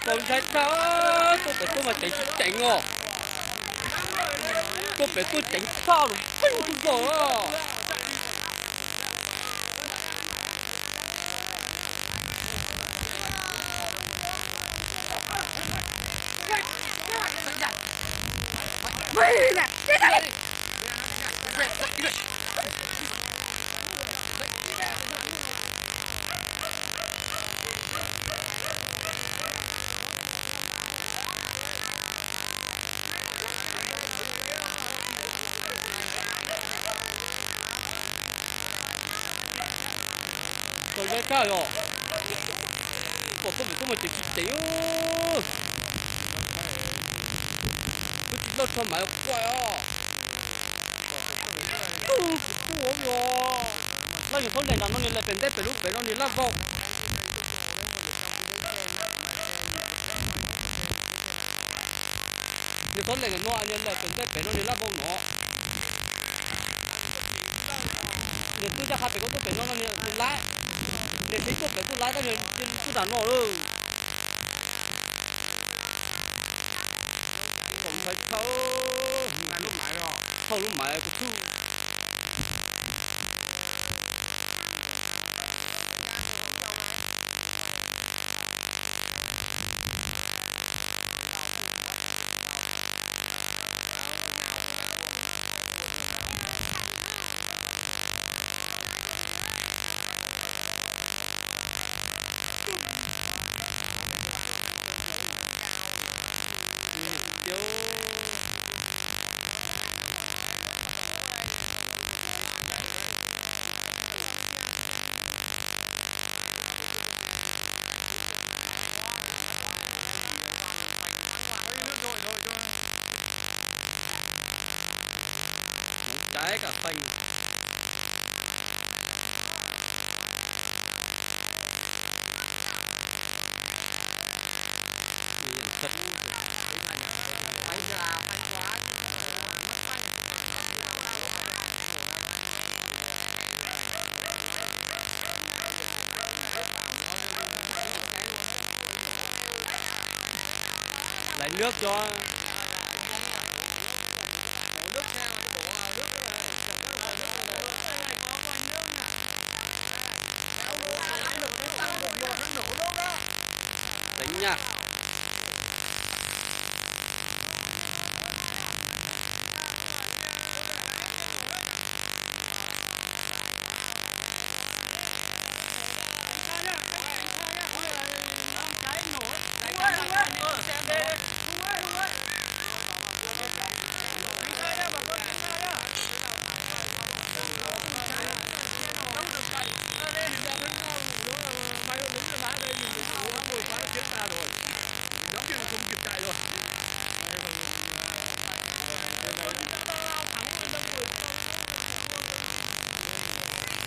Txaus ntshai tshaj, tuaj pem tuaj mas ceev tsis ceev os. Tuaj pem tuaj ceev tshaj los pheej tug zog. Txaus ntshai tshaj yog, pom tuaj pem tuaj mas ceev tsis ceev. Kuv tsis loj rho mas quaj os. Laj yog txhob lees nram no, nws lees pem ntej pem lub pem no nws laj vau. Nws txhob lees ntawm no, nws lees pem ntej pem no nws laj vau no. Nws twb ncaj qha pem koj tuaj pem no no nws laib. Nws tseem tuaj pem tuaj laib tab nws cia li tuaj nram no lawm. Txaus ntshai tshaj. Thauj lub maiv kuv thwj. Mus caiv kam peeg. Laiv nab cov